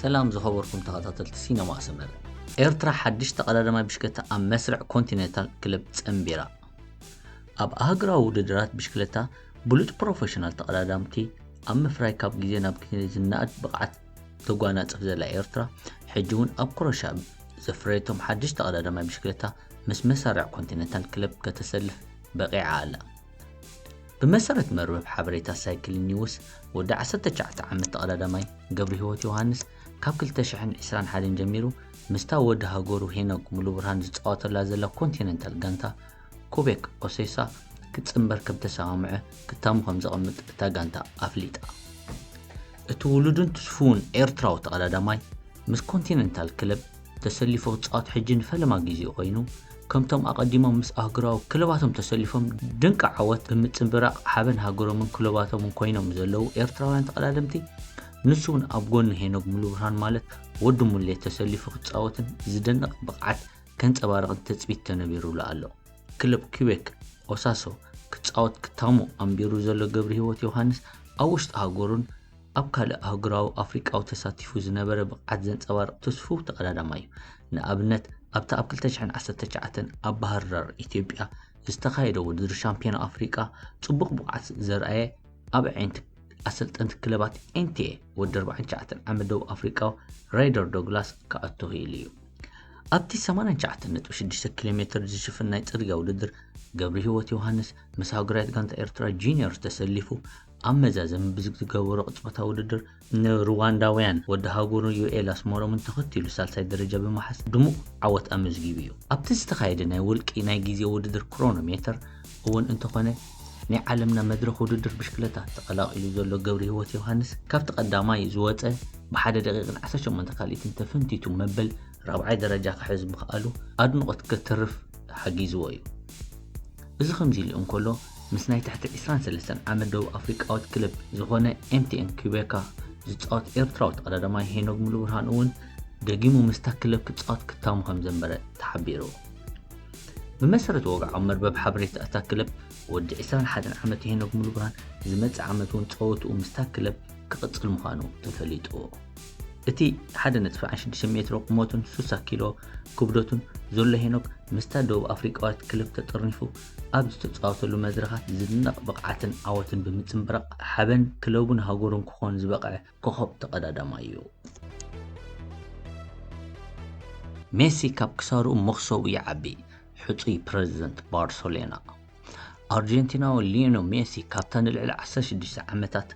ሰላም ዝኸበርኩም ተኸታተልቲ ሲነማ ኣሰመረ። ኤርትራ ሓድሽ ተቐዳዳማይ ብሽክለታ ኣብ መስርዕ ኮንቲኔንታል ክለብ ጸንቢራ። ኣብ ኣህጉራዊ ውድድራት ብሽክለታ ብሉጽ ፕሮፌሽናል ተቐዳዳምቲ ኣብ ምፍራይ ካብ ግዜ ናብ ግዜ ዝነኣድ ብቕዓት ተጓናጽፍ ዘላ ኤርትራ፣ ሕጂ እውን ኣብ ክሮሻ ዘፍረየቶም ሓድሽ ተቐዳዳማይ ብሽክለታ ምስ መሳርዕ ኮንቲኔንታል ክለብ ከተሰልፍ በቒዓ ኣላ። ብመሰረት መርበብ ሓበሬታ ሳይክል ኒውስ፣ ወዲ ዓሰርተ ትሽዓተ ዓመት ተቐዳዳማይ ገብረህይወት ዮሃንስ ካብ ክልተ ሽሕን ዕስራን ሓደን ጀሚሩ ምስታ ወዲ ሃገሩ ሄኖክ ሙሉብርሃን ዝጻወተላ ዘላ ኮንቲነንታል ጋንታ ኩቤክ ኦሴሳ ክጽንበር ከም ተሰማምዐ ክታሙ ከም ዘቐምጥ እታ ጋንታ ኣፍሊጣ። እቲ ውሉድን ትስፉውን ኤርትራዊ ተቐዳዳማይ ምስ ኮንቲነንታል ክለብ ተሰሊፉ ክጻወት ሕጂ ንፈለማ ግዜኡ ኮይኑ፣ ከምቶም ኣቐዲሞም ምስ ኣህጉራዊ ክለባቶም ተሰሊፎም ድንቂ ዓወት ብምጽንብራቕ ሓበን ሃገሮምን ክለባቶምን ኮይኖም ዘለዉ ኤርትራውያን ተቐዳደምቲ፣ ንሱ እውን ኣብ ጎኒ ሄኖክ ሙሉብርሃን ማለት ወዲ ሙሌ ተሰሊፉ ክጻወትን ዝደንቕ ብቕዓት ከንጸባርቕን ትጽቢት ተነቢሩሉ ኣሎ። ክለብ ኪቤክ ኦሳሶ ክጻወት ክታሙ ኣንቢሩ ዘሎ ገብረህይወት ዮሃንስ ኣብ ውሽጢ ሃገሩን ኣብ ካልእ ኣህጉራዊ ኣፍሪቃዊ ተሳቲፉ ዝነበረ ብቕዓት ዘንጸባርቕ ትስፉው ተቐዳዳማይ እዩ። ንኣብነት ኣብታ ኣብ ክልተ ሽሕን ዓሰርተ ትሽዓተን ኣብ ባህር ዳር ኢትዮጵያ ዝተኻየደ ውድድር ሻምፒዮን ኣፍሪቃ ጽቡቕ ብቕዓት ዘርኣየ ኣብ ኣዒንቲ ኣሰልጠንቲ ክለባት ኤንቲኤ ወዲ ኣርባዓን ትሽዓተን ዓመት ደቡብ ኣፍሪቃዊ ራይደር ዶግላስ ክኣቱ ክኢሉ እዩ። ኣብቲ ሰማንያን ትሽዓተን ነጥቢ ሽዱሽተ ኪሎ ሜትር ዝሽፍን ናይ ጽርግያ ውድድር ገብረህይወት ዮሃንስ ምስ ሃገራዊት ጋንታ ኤርትራ ጁኒየር ተሰሊፉ ኣብ መዛዘሚ ብዝገበሮ ቅጽበታዊ ውድድር ንሩዋንዳውያን ወዲ ሃገሩ ዩኤል ኣስመሮምን ተኸቲሉ ሳልሳይ ደረጃ ብምሓዝ ድሙቕ ዓወት ኣመዝጊቡ እዩ። ኣብቲ ዝተኻየደ ናይ ውልቂ ናይ ግዜ ውድድር ክሮኖሜተር እውን እንተኾነ ናይ ዓለምና መድረኽ ውድድር ብሽክለታ ተቐላቒሉ ዘሎ ገብረህይወት ዮሃንስ ካብቲ ቀዳማይ ዝወጸ ብሓደ ደቂቕን ዓሰርተ ሸሞንተ ካልኢትን ተፈንቲቱ መበል ራብዓይ ደረጃ ክሕዝ ምኽኣሉ ኣድንቖት ከተርፍ ሓጊዝዎ እዩ። እዚ ከምዚ ኢሉ እንከሎ፣ ምስ ናይ ትሕቲ ዕስራን ሰለስተን ዓመት ደቡብ ኣፍሪቃዊት ክለብ ዝኾነ ኤምቲኤን ኪቤካ ዝጻወት ኤርትራዊ ተቐዳዳማይ ሄኖክ ሙሉብርሃን እውን ደጊሙ ምስታ ክለብ ክጻወት ክታሙ ከም ዘንበረ ተሓቢሩ። ብመሰረት ወግዓዊ መርበብ ሓበሬታ እታ ክለብ፣ ወዲ ዕስራን ሓደን ዓመት ሄኖክ ሙሉብርሃን ዝመጽእ ዓመት እውን ጸወትኡ ምስታ ክለብ ክቕጽል ምዃኑ ተፈሊጡ። እቲ ሓደ ነጥቢ ሓምሳ ሽዱሽተ ሜትሮ ቁመቱን ሱሳ ኪሎ ክብደቱን ዘሎ ሄኖክ ምስታ ደቡብ ኣፍሪቃዊት ክለብ ተጠርኒፉ ኣብ ዝተጻወተሉ መድረኻት ዝድነቕ ብቕዓትን ዓወትን ብምጽንብራቕ ሓበን ክለቡን ሃገሩን ክኾን ዝበቕዐ ኮኸብ ተቐዳዳማይ እዩ። ሜሲ ካብ ክሳርኡ መኽሰቡ ይዓቢ፣ ሕጹይ ፕረዚደንት ባርሰሎና። ኣርጀንቲናዊ ሊዮኖ ሜሲ ካብታ ንልዕሊ ዓሰርተ ሽዱሽተ ዓመታት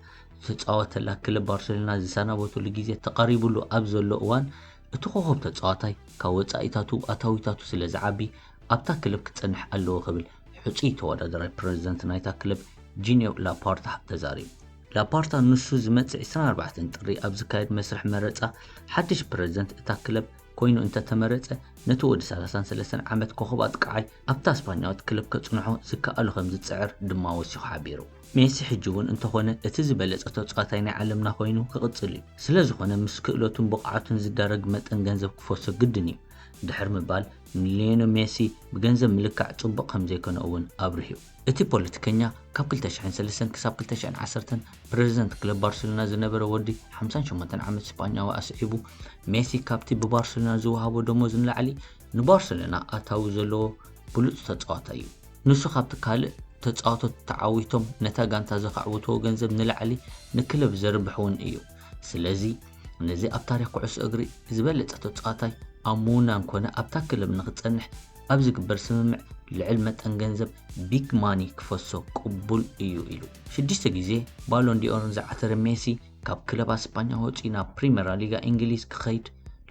ዝተጻወተላ ክለብ ባርሰሎና ዝሰናበተሉ ግዜ ተቓሪቡሉ ኣብ ዘሎ እዋን፣ እቲ ኮኸብ ተጻዋታይ ካብ ወጻኢታቱ ኣታዊታቱ ስለ ዝዓቢ ኣብታ ክለብ ክጸንሕ ኣለዎ ክብል ሕጹይ ተወዳዳራይ ፕረዚደንት ናይታ ክለብ ጂኒዮ ላፖርታ ተዛሪቡ። ላፖርታ ንሱ ዝመጽእ ዕስራን ኣርባዕተን ጥሪ ኣብ ዝካየድ መስርሕ መረጻ ሓድሽ ፕረዚደንት እታ ክለብ ኮይኑ እንተተመረጸ፣ ነቲ ወዲ ሰላሳን ሰለስተን ዓመት ኮኸብ ኣጥቃዓይ ኣብታ ስፓኛዊት ክለብ ከጽንሖ ዝከኣሎ ከም ዝጽዕር ድማ ወሲኹ ሓቢሩ። ሜሲ ሕጂ እውን እንተኾነ እቲ ዝበለጸ ተጻዋታይ ናይ ዓለምና ኮይኑ ክቕጽል እዩ። ስለ ዝኾነ ምስ ክእለቱን ብቕዓቱን ዝዳረግ መጠን ገንዘብ ክፈሶ ግድን እዩ ድሕር ምባል፣ ንሊዮኖ ሜሲ ብገንዘብ ምልካዕ ጽቡቕ ከም ዘይኮነ እውን ኣብሪሁ። እቲ ፖለቲከኛ ካብ ክልተ ሽሕን ሰለስተን ክሳብ ክልተ ሽሕን ዓሰርተን ፕረዚደንት ክለብ ባርሰሎና ዝነበረ ወዲ ሓምሳን ሸሞንተን ዓመት ስጳኛዊ ኣስዒቡ፣ ሜሲ ካብቲ ብባርሰሎና ዝወሃቦ ደሞዝ ንላዕሊ ንባርሰሎና ኣታዊ ዘለዎ ብሉጽ ተጻዋታይ እዩ። ንሱ ካብቲ ካልእ ተጻወቶት ተዓዊቶም ነታ ጋንታ ዘኻዕብትዎ ገንዘብ ንላዕሊ ንክለብ ዘርብሕ እውን እዩ። ስለዚ ነዚ ኣብ ታሪኽ ኩዕሶ እግሪ ዝበለጸ ተጻዋታይ ኣብ ምውናን ኮነ ኣብታ ክለብ ንኽጸንሕ ኣብ ዝግበር ስምምዕ ልዕል መጠን ገንዘብ ቢግ ማኒ ክፈሶ ቅቡል እዩ ኢሉ። ሽዱሽተ ግዜ ባሎን ዲኦርን ዝዓተረ ሜሲ ካብ ክለባት ስፓኛ ወጺኡ ናብ ፕሪመራ ሊጋ እንግሊዝ ክኸይድ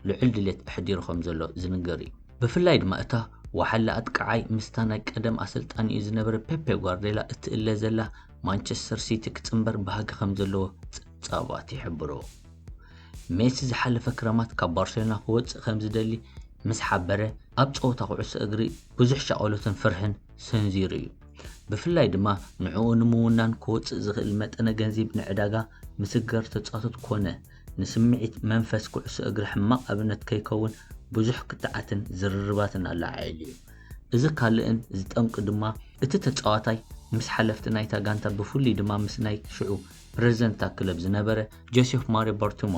ልዑል ድሌት ኣሕዲሩ ከም ዘሎ ዝንገር እዩ። ብፍላይ ድማ እታ ወሓለ ኣጥቃዓይ ምስታ ናይ ቀደም ኣሰልጣኒኡ ዝነበረ ፔፔ ጓርዴላ እትእለ ዘላ ማንቸስተር ሲቲ ክጽንበር ባህጊ ከም ዘለዎ ጸብጻባት ይሕብሩ። ሜሲ ዝሓለፈ ክረማት ካብ ባርሴሎና ክወጽእ ከም ዝደሊ ምስ ሓበረ፣ ኣብ ጸወታ ኩዕሶ እግሪ ብዙሕ ሻቐሎትን ፍርሕን ሰንዚሩ እዩ። ብፍላይ ድማ ንዕኡ ንምውናን ክወጽእ ዝኽእል መጠነ ገንዚብ ንዕዳጋ ምስግጋር ተጻወቶት ኮነ ንስምዒት መንፈስ ኩዕሶ እግሪ ሕማቕ ኣብነት ከይከውን ብዙሕ ክትዓትን ዝርርባትን ኣለዓዒሉ እዩ። እዚ ካልእን ዝጠንቂ ድማ እቲ ተጻዋታይ ምስ ሓለፍቲ ናይታ ጋንታ ብፍሉይ ድማ ምስ ናይ ሽዑ ፕረዚደንት እታ ክለብ ዝነበረ ጆሴፍ ማሪዮ ባርቲሞ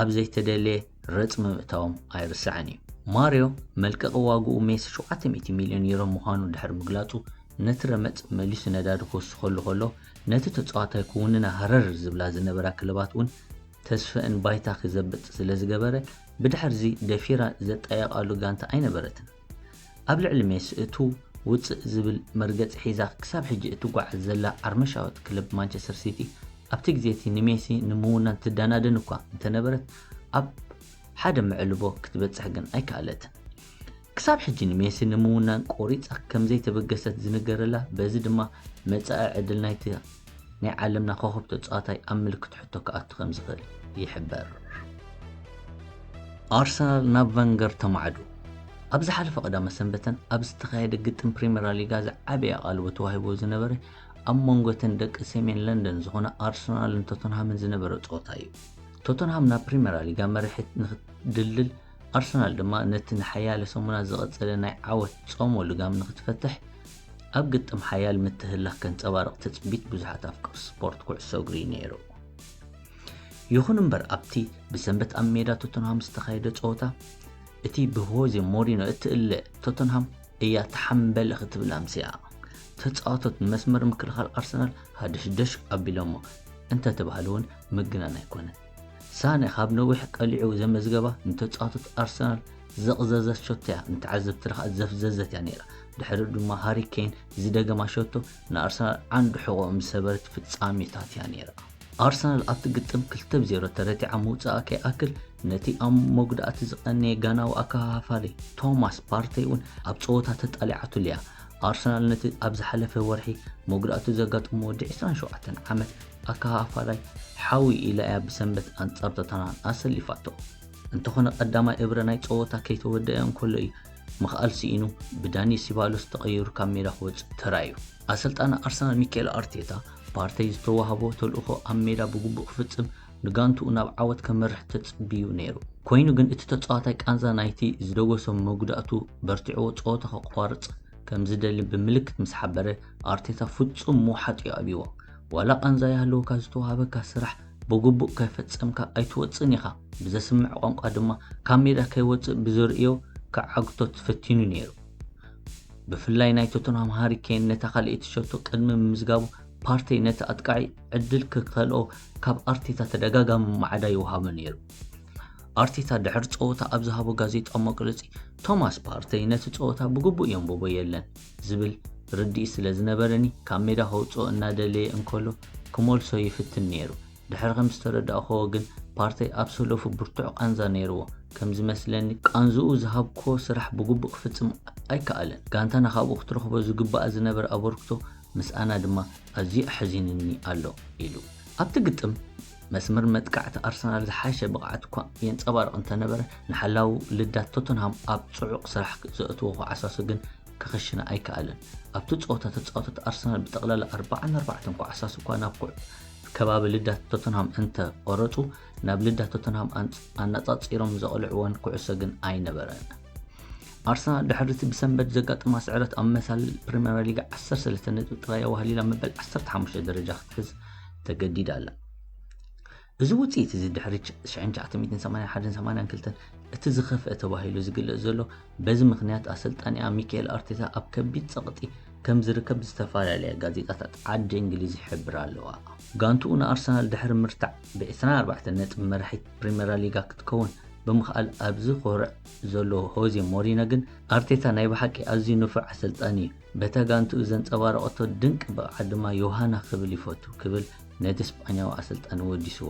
ኣብ ዘይተደለየ ረጽሚ ምእታዎም ኣይርሳዕን እዩ። ማርዮ መልቀቂ ዋግኡ ሜሲ ሸውዓተ ሚእቲ ሚልዮን ዩሮ ምዃኑ ድሕሪ ምግላጹ፣ ነቲ ረመጽ መሊሱ ነዳዲ ክውስኸሉ ከሎ፣ ነቲ ተጻዋታይ ክውንና ሃረር ዝብላ ዝነበራ ክለባት እውን ተስፈአን ባይታ ክዘብጥ ስለ ዝገበረ፣ ብድሕርዚ ደፊራ ዘጣየቓሉ ጋንታ ኣይነበረትን። ኣብ ልዕሊ ሜሲ እቱ ውፅእ ዝብል መርገፂ ሒዛ ክሳብ ሕጂ እትጓዓዝ ዘላ ዓርመሻወት ክለብ ማንቸስተር ሲቲ፣ ኣብቲ ግዜ እቲ ንሜሲ ንምውናን ትዳናደን እኳ እንተነበረት፣ ኣብ ሓደ መዕልቦ ክትበፅሕ ግን ኣይከኣለትን። ክሳብ ሕጂ ንሜሲ ንምውናን ቆሪፃ ከምዘይተበገሰት ዝንገረላ፣ በዚ ድማ መፃኢ ዕድል ናይቲ ናይ ዓለምና ኮኸብ ተፃዋታይ ኣብ ምልክት ሕቶ ክኣቱ ከም ዝኽእል ይሕበር። ኣርሰናል ናብ ቨንገር ተማዕዱ። ኣብ ዝሓለፈ ቀዳመ ሰንበተን ኣብ ዝተኻየደ ግጥም ፕሪምየር ሊጋ ዝዓበየ ኣቓልቦ ተዋሂቦ ዝነበረ ኣብ መንጎ እተን ደቂ ሰሜን ለንደን ዝኾነ ኣርሰናልን ቶተንሃምን ዝነበረ ፀወታ እዩ። ቶተንሃም ናብ ፕሪምየር ሊጋ መሪሕት ንክትድልድል፣ ኣርሰናል ድማ ነቲ ንሓያለ ሰሙናት ዝቐጸለ ናይ ዓወት ጾሞ ልጋም ንክትፈትሕ ኣብ ግጥም ሓያል ምትህልላኽ ከንጸባርቕ ትጽቢት ብዙሓት ኣፍቀርቲ ስፖርት ኩዕሶ እግሪ ነይሩ። ይኹን እምበር ኣብቲ ብሰንበት ኣብ ሜዳ ቶተንሃም ዝተኻየደ ጸወታ፣ እቲ ብሆዜ ሞሪኖ እትእለ ቶተንሃም እያ ተሓምበል ክትብል ኣምሲያ። ተጻወቶት ንመስመር ምክልኻል ኣርሰናል ሃደሽደሽ ኣቢሎሞ እንተተባህለ እውን ምግናን ኣይኮነን። ሳነ ካብ ነዊሕ ቀሊዑ ዘመዝገባ ንተጻወቶት ኣርሰናል ዘቕዘዘት ሸቶ እያ፣ ንተዓዘብቲ ከዓ ዘፍዘዘት እያ ነይራ። ድሕሪኡ ድማ ሃሪ ኬን ዝደገማ ሸቶ ንኣርሰናል ዓንዲ ሕቖኦም ዝሰበረት ፍጻሜታት እያ ነይራ። ኣርሰናል ኣብቲ ግጥም ክልተ ብ ዜሮ ተረቲዓ ምውጻኣ ከይኣክል፣ ነቲ ኣብ መጉዳእቲ ዝቐነየ ጋናዊ ኣከፋፋሊ ቶማስ ፓርተይ እውን ኣብ ጸወታ ተጣሊዓትሉ እያ። ኣርሰናል ነቲ ኣብ ዝሓለፈ ወርሒ መጉዳእቱ ዘጋጠሞ ወዲ ዕስራን ሸውዓተን ዓመት ኣከፋፋላይ ሓዊ ኢላ እያ ብሰንበት ኣንጻር ቶተንሃም ኣሰሊፋቶ። እንተኾነ ቀዳማይ እብረ ናይ ጸወታ ከይተወደአ እንከሎ እዩ ምኽኣል ስኢኑ ብዳኒ ሲባሎስ ተቐይሩ ካብ ሜዳ ክወጽእ ተራእዩ። ኣሰልጣኒ ኣርሰናል ሚካኤል ኣርቴታ ፓርተይ ዝተዋህቦ ተልእኾ ኣብ ሜዳ ብግቡእ ክፍጽም ንጋንትኡ ናብ ዓወት ከመርሕ ተጽብዩ ነይሩ። ኮይኑ ግን እቲ ተጻዋታይ ቃንዛ ናይቲ ዝደገሶ መጉዳእቱ በርቲዕዎ ጸወታ ከቋርጽ ከም ዝደሊ ብምልክት ምስ ሓበረ ኣርቴታ ፍጹም ምውሓጥ እዩ ኣብይዎ። ዋላ ቃንዛ ይሃለወካ ዝተዋሃበካ ስራሕ ብግቡእ ከይፈጸምካ ኣይትወጽእን ኢኻ፣ ብዘስምዕ ቋንቋ ድማ ካብ ሜዳ ከይወጽእ ብዘርእዮ ክዓግቶ ተፈቲኑ ነይሩ። ብፍላይ ናይ ቶተንሃም ሃሪ ኬን ነታ ካልኣይቲ ሸቶ ቅድሚ ምምዝጋቡ ፓርተይ ነቲ ኣጥቃዒ ዕድል ክከልኦ ካብ ኣርቴታ ተደጋጋሚ ማዕዳ ይወሃቦ ነይሩ። ኣርቴታ ድሕሪ ጸወታ ኣብ ዝሃቦ ጋዜጣዊ መግለጺ ቶማስ ፓርተይ ነቲ ጸወታ ብግቡእ የንብቦ የለን ዝብል ርድኢት ስለ ዝነበረኒ ካብ ሜዳ ከውጽኦ እናደለየ እንከሎ ክመልሶ ይፍትን ነይሩ። ድሕሪ ከም ዝተረዳእኽዎ ግን ፓርተይ ኣብ ሰለፉ ብርቱዕ ቃንዛ ነይርዎ። ከም ዝመስለኒ ቃንዝኡ ዝሃብክዎ ስራሕ ብግቡእ ክፍጽም ኣይከኣለን። ጋንታና ካብኡ ክትረኽቦ ዝግባኣ ዝነበረ ኣበርክቶ ምስኣና ድማ ኣዝዩ ኣሕዚኑኒ ኣሎ ኢሉ። ኣብቲ ግጥም መስመር መጥቃዕቲ ኣርሰናል ዝሓሸ ብቕዓት እኳ የንጸባርቕ እንተነበረ፣ ንሓላው ልዳት ቶተንሃም ኣብ ጽዑቕ ስራሕ ዘእትዎ ኮዓሳሱ ግን ከኸሽና ኣይከኣለን። ኣብቲ ጸወታ ተጻወቶት ኣርሰናል ብጠቕላላ ኣርባዓን ኣርባዕተን ኮዓሳሱ እኳ ናብ ኩዕ ከባቢ ልዳት ቶተንሃም እንተ ቆረጹ፣ ናብ ልዳት ቶተንሃም ኣንጽ- ኣነጻጺሮም ዘቕልዕወን ኩዕሶ ግን ኣይነበረን። ኣርሰናል ድሕሪ እቲ ብሰንበት ዘጋጠማ ስዕረት ኣብ መሳልል ፕሪምየር ሊግ ዓሰርተ ሰለስተ ነጥቢ ጥራይ ኣዋህሊላ መበል ዓሰርተ ሓሙሽተ ደረጃ ክትሕዝ ተገዲዳ ኣላ። እዚ ውጽኢት እዚ ድሕሪ ትሽዓን ትሽዓተ ሚእትን ሰማንያን ሓደን ሰማንያን ክልተን እቲ ዝኸፍአ ተባሂሉ ዝግለጽ ዘሎ፣ በዚ ምኽንያት ኣሰልጣኒኣ ሚካኤል ኣርቴታ ኣብ ከቢድ ጸቕጢ ከም ዝርከብ ዝተፈላለያ ጋዜጣታት ዓዲ እንግሊዝ ይሕብራ ኣለዋ። ጋንትኡ ንኣርሰናል ድሕሪ ምርታዕ ብ ዕስራን ኣርባዕተን ነጥቢ መራሒት ፕሪምየር ሊጋ ክትከውን ብምኽኣል ኣብዚ ኮርዕ ዘሎ ሆዜ ሞሪኖ ግን ኣርቴታ ናይ ብሓቂ ኣዝዩ ንፉዕ ኣሰልጣኒ እዩ። በታ ጋንትኡ ዘንጸባረቐቶ ድንቂ ብቕዓት ድማ ዮሃና ክብል ይፈቱ ክብል ነቲ ስጳኛዊ ኣሰልጣኒ ወዲስዎ።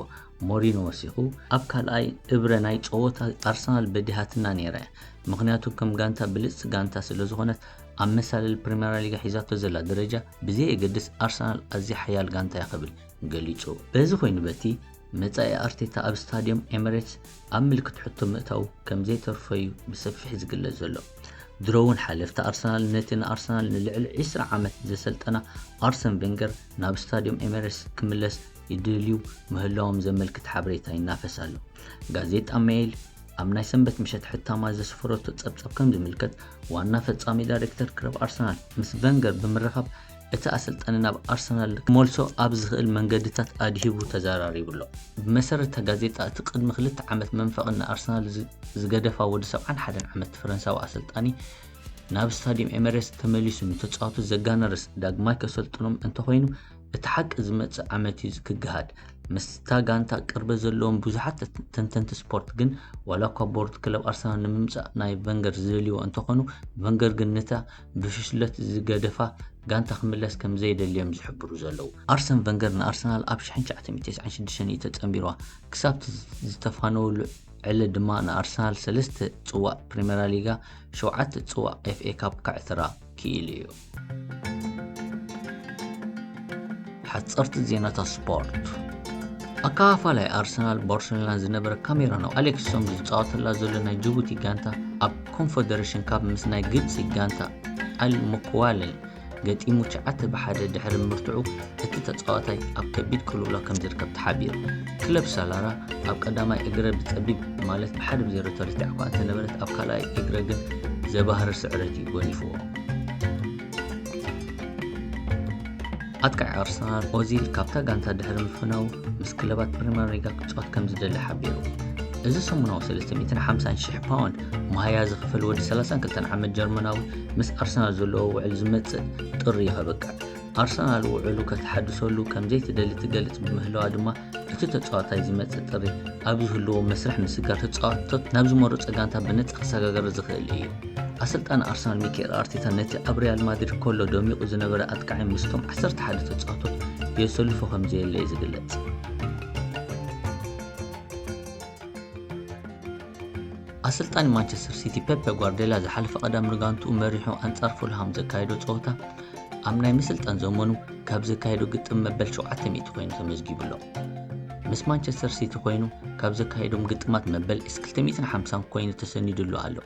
ሞሪኖ ወሲኹ፣ ኣብ ካልኣይ እብረ ናይ ጸወታ ኣርሰናል በዲሃትና ነይራ እያ፣ ምኽንያቱ ከም ጋንታ ብልጽቲ ጋንታ ስለ ዝኾነት ኣብ መሳለል ፕሪምየር ሊጋ ሒዛቶ ዘላ ደረጃ ብዘየገድስ ኣርሰናል ኣዝያ ሓያል ጋንታ እያ ክብል ገሊጹ። በዚ ኮይኑ በቲ መጻኢ ኣርቴታ ኣብ ስታድዮም ኤምሬትስ ኣብ ምልክት ሕቶ ምእታው ከም ዘይተርፎ እዩ ብሰፊሕ ዝግለጽ ዘሎ። ድሮ እውን ሓለፍቲ ኣርሰናል ነቲ ንኣርሰናል ንልዕሊ ዕስራ ዓመት ዘሰልጠና ኣርሰን ቬንገር ናብ ስታድዮም ኤምሬትስ ክምለስ ይደልዩ ምህላዎም ዘመልክት ሓበሬታ ይናፈስ ኣሎ። ጋዜጣ ሜይል ኣብ ናይ ሰንበት ምሸት ሕታማ ዘስፈረቶ ጸብጻብ ከም ዝምልከት፣ ዋና ፈጻሚ ዳይሬክተር ክለብ ኣርሰናል ምስ ቨንገር ብምርኻብ እቲ ኣሰልጣኒ ናብ ኣርሰናል ክመልሶ ኣብ ዝኽእል መንገድታት ኣድሂቡ ተዘራሪቡ ኣሎ። ብመሰረት እታ ጋዜጣ፣ እቲ ቅድሚ ክልተ ዓመት መንፈቕን ንኣርሰናል ዝ-፣ ዝገደፋ ወዲ ሰብዓን ሓደን ዓመት ፈረንሳዊ ኣሰልጣኒ ናብ ስታዲየም ኤመሬትስ ተመሊሱ ንተጻወቱ ዘጋነርስ ዳግማይ ከሰልጥኖም እንተኾይኑ፣ እቲ ሓቂ ዝመጽእ ዓመት እዩ ክገሃድ። ምስታ ጋንታ ቅርበት ዘለዎም ብዙሓት ተንተንቲ ስፖርት ግን፣ ዋላ እኳ ቦርድ ክለብ ኣርሰናል ንምምጻእ ናይ ቨንገር ዝደልይዎ እንተኾኑ፣ ቨንገር ግን ነታ ብፍሽለት ዝገደፋ ጋንታ ክምለስ ከም ዘይደልዮም ዝሕብሩ ዘለዉ። ኣርሰን ቨንገር ንኣርሰናል ኣብ ሽሕን ትሽዓተ ሚእትን ተስዓን ሽዱሽተን እዩ ተጸንቢርዋ። ክሳብ እቲ ዝተፋነወሉ ዕለት ድማ ንኣርሰናል ሰለስተ ጽዋእ ፕሪምየር ሊጋ፣ ሸውዓተ ጽዋእ ኤፍ ኤ ካፕ ከዕትራ ክኢሉ እዩ። ሓጸርቲ ዜናታት ስፖርት። ኣከፋፋላይ ኣርሰናል ባርሴሎናን ዝነበረ ካሜሮናዊ ኣሌክስ ሶንግ ዝጻወተላ ዘሎ ናይ ጅቡቲ ጋንታ ኣብ ኮንፈደሬሽን ካፕ ምስ ናይ ግብጺ ጋንታ ኣል ሙክዋልን ገጢሙ ትሽዓተ ብሓደ ድሕሪ ምርትዑ፣ እቲ ተጻዋታይ ኣብ ከቢድ ቅልውላው ከም ዝርከብ ተሓቢሩ። ክለብ ሳላራ ኣብ ቀዳማይ እግረ ብጸቢብ፣ ማለት ብሓደ ብዜሮ ተረቲዓ እኳ እንተነበረት፣ ኣብ ካልኣይ እግረ ግን ዘባህርር ስዕረት እዩ ጎኒፍዎ። ኣጥቃዒ ኣርሰናል ኦዚል ካብታ ጋንታ ድሕሪ ምፍናው፣ ምስ ክለባት ፕሪምየር ሊጋ ክጻወት ከም ዝደሊ ሓቢሩ። እዚ ሰሙናዊ ሰለስተ ሚእትን ሓምሳን ሽሕ ፓውንድ መሃያ ዝኽፈል ወዲ ሰላሳን ክልተን ዓመት ጀርመናዊ፣ ምስ ኣርሰናል ዘለዎ ውዕል ዝመጽእ ጥሪ እዩ ከብቅዕ። ኣርሰናል ውዕሉ ከተሓድሰሉ ከም ዘይትደሊ ትገልጽ ብምህላዋ ድማ፣ እቲ ተጻዋታይ ዝመጽእ ጥሪ ኣብ ዝህልዎ መስርሕ ምስጋር፣ ተጻወትቶት ናብ ዝመረጾ ጋንታ ብነጻ ክሰጋገር ዝኽእል እዩ። ኣሰልጣኒ ኣርሰናል ሚኬል ኣርቴታ ነቲ ኣብ ሪያል ማድሪድ ከሎ ደሚቑ ዝነበረ ኣጥቃዒ ምስቶም ዓሰርተ ሓደ ተጻወቶት የሰልፎ ከም ዘየለ እዩ ዝግለጽ። ኣሰልጣኒ ማንቸስተር ሲቲ ፔፕ ጓርዴላ ዝሓለፈ ቀዳም ንጋንትኡ መሪሑ ኣንጻር ፉልሃም ዘካየዶ ጸወታ፣ ኣብ ናይ ምስልጣን ዘመኑ ካብ ዘካየዶ ግጥም መበል ሸውዓተ ሚእቲ ኮይኑ ተመዝጊቡ ኣሎ። ምስ ማንቸስተር ሲቲ ኮይኑ ካብ ዘካየዶም ግጥማት መበል ኤስ ክልተ ሚእትን ሓምሳን ኮይኑ ተሰኒዱሉ ኣሎ።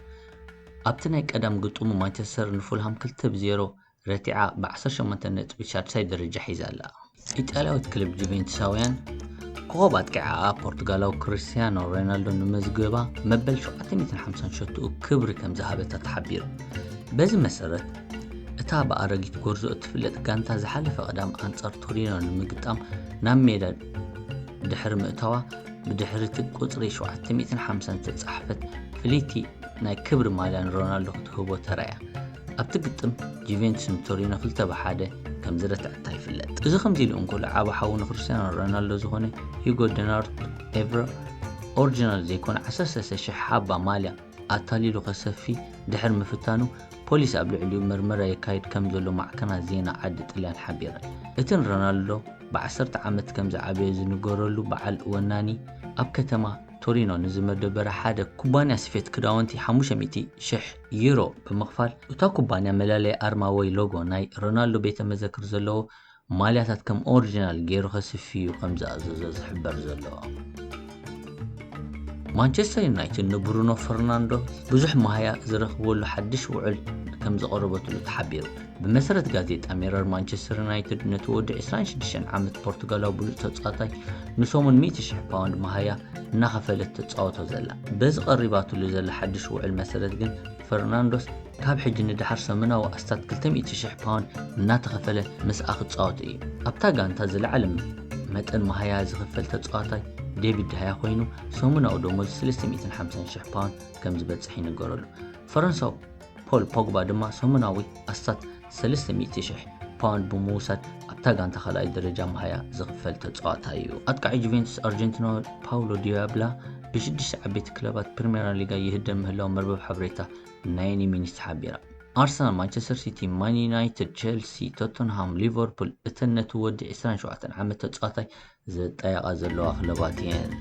ኣብቲ ናይ ቀዳም ግጥሙ ማንቸስተር ንፉልሃም ክልተ ብዜሮ ረቲዓ ብ ዓሰርተ ሸሞንተ ነጥቢ ሻድሻይ ደረጃ ሒዛ ኣላ። ኢጣልያዊት ክለብ ጁቬንቱሳውያን ኮኸብ ኣጥቂዓኣ ፖርቱጋላዊ ክርስቲያኖ ሮናልዶ ንመዝገባ መበል ሸውዓተ ሚእትን ሓምሳን ሸቶኡ ክብሪ ከም ዝሃበታ ተሓቢሩ። በዚ መሰረት፣ እታ ብኣረጊት ጎርዞ እትፍለጥ ጋንታ ዝሓለፈ ቀዳም ኣንጻር ቶሪኖ ንምግጣም ናብ ሜዳ ድሕሪ ምእታዋ፣ ብድሕሪ እቲ ቁጽሪ ሸውዓተ ሚእትን ሓምሳን ዝተጻሕፈት ፍልይቲ ናይ ክብሪ ማልያ ንሮናልዶ ክትህቦ ተራእያ። ኣብቲ ግጥም፣ ጁቬንቱስ ንቶሪኖ ክልተ ብሓደ ከም ዝረትዐታ ይፍለጥ። እዚ ከምዚ ኢሉ እንከሎ፣ ዓቢ ሓዉ ንክርስቲያኖ ሮናልዶ ዝኾነ ሂጎ ደናርት ኤቭረ ኦሪጂናል ዘይኮነ ዓሰርተ ሰለስተ ሽሕ ሓባ ማልያ ኣታሊሉ ከሰፊ ድሕሪ ምፍታኑ፣ ፖሊስ ኣብ ልዕሊኡ መርመራ የካይድ ከም ዘሎ ማዕከናት ዜና ዓዲ ጥልያን ሓቢረን። እቲ ንሮናልዶ ብዓሰርተ ዓመት ከም ዝዓበየ ዝንገረሉ በዓል ወናኒ፣ ኣብ ከተማ ቶሪኖ ንዝመደበረ ሓደ ኩባንያ ስፌት ክዳውንቲ ሓሙሽተ ሚእቲ ሽሕ ዩሮ ብምኽፋል፣ እታ ኩባንያ መላለዪ ኣርማ ወይ ሎጎ ናይ ሮናልዶ ቤተ መዘክር ዘለዎ ማልያታት ከም ኦሪጂናል ገይሩ ከስፍዩ ከም ዝኣዘዞ ዝሕበር ዘሎ። ማንቸስተር ዩናይትድ ንብሩኖ ፈርናንዶ ብዙሕ መሃያ ዝረኽበሉ ሓድሽ ውዕል ከም ዘቐረበትሉ ተሓቢሩ። ብመሰረት ጋዜጣ ሚረር፣ ማንቸስተር ዩናይትድ ነቲ ወዲ ዕስራን ሽዱሽተን ዓመት ፖርቱጋላዊ ብሉጽ ተጻዋታይ ንሰሙን ሚእቲ ሽሕ ፓውንድ መሃያ እናኸፈለት ተጻወቶ ዘላ። በዚ ቀሪባትሉ ዘላ ሓድሽ ውዕል መሰረት ግን፣ ፈርናንዶስ ካብ ሕጂ ንደሓር ሰሙናዊ ኣስታት ክልተ ሚእቲ ሽሕ ፓውንድ እናተኸፈለ ምስኣ ክጻወት እዩ። ኣብታ ጋንታ ዝለዓለ መጠን መሃያ ዝኽፈል ተጻዋታይ ዴቪድ ደሃያ ኮይኑ፣ ሰሙናዊ ደሞዝ ሰለስተ ሚእትን ሓምሳን ሽሕ ፓውንድ ከም ዝበጽሕ ይንገረሉ። ፈረንሳዊ ፖል ፖግባ ድማ ሰሙናዊ ኣስታት ሰለስተ ሚእቲ ሽሕ ፓውንድ ብምውሳድ ኣብታ ጋንታ ካልኣይ ደረጃ መሃያ ዝኽፈል ተጻዋታይ እዩ። ኣጥቃዒ ጁቬንቱስ ኣርጀንቲናዊ ፓውሎ ዲያብላ ብሽዱሽተ ዓበይቲ ክለባት ፕሪምየር ሊጋ ይህደም ምህላው መርበብ ሓበሬታ ናይኒ ሚኒት ሓቢራ። ኣርሰናል፣ ማንቸስተር ሲቲ፣ ማን ዩናይትድ፣ ቸልሲ፣ ቶተንሃም፣ ሊቨርፑል እተን ነቲ ወዲ ዕስራን ሸውዓተን ዓመት ተጻዋታይ ዘጣየቓ ዘለዋ ክለባት እየን።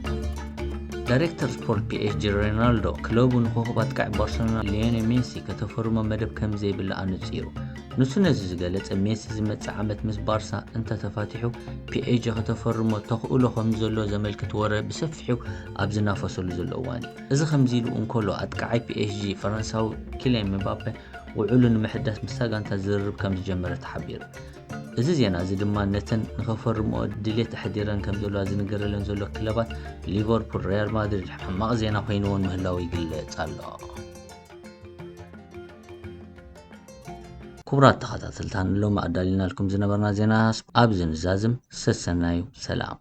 ዳይሬክተር ስፖርት ፒ ኤስ ጂ ሮናልዶ፣ ክለቡ ንኮኸብ ኣጥቃዒ ባርሰሎና ሊዮኔል ሜሲ ከተፈርሞ መደብ ከም ዘይብላ ኣነጺሩ። ንሱ ነዚ ዝገለጸ፣ ሜሲ ዝመጽእ ዓመት ምስ ባርሳ እንተ ተፋቲሑ፣ ፒ ኤስ ጂ ከተፈርሞ ተኽእሎ ከም ዘሎ ዘመልክት ወረ ብሰፊሑ ኣብ ዝናፈሰሉ ዘሎ እዋን እዩ። እዚ ከምዚ ኢሉ እንከሎ፣ ኣጥቃዓይ ፒ ኤስ ጂ ፈረንሳዊ ኪልያን ምባፔ ውዕሉ ንምሕዳስ ምስታ ጋንታ ዝርርብ ከም ዝጀመረ ተሓቢሩ። እዚ ዜና እዚ ድማ ነተን ንኸፈርምኦ ድሌት ኣሕዲረን ከም ዘለዋ ዝንገረለን ዘሎ ክለባት ሊቨርፑል፣ ሪያል ማድሪድ ሕማቕ ዜና ኮይንዎን ምህላው ይግለጽ ኣሎ። ክቡራት ተኸታተልትና፣ ሎሚ ኣዳሊናልኩም ዝነበርና ዜና ኣብዚ ንዛዝም። ሰሰናዩ ሰላም።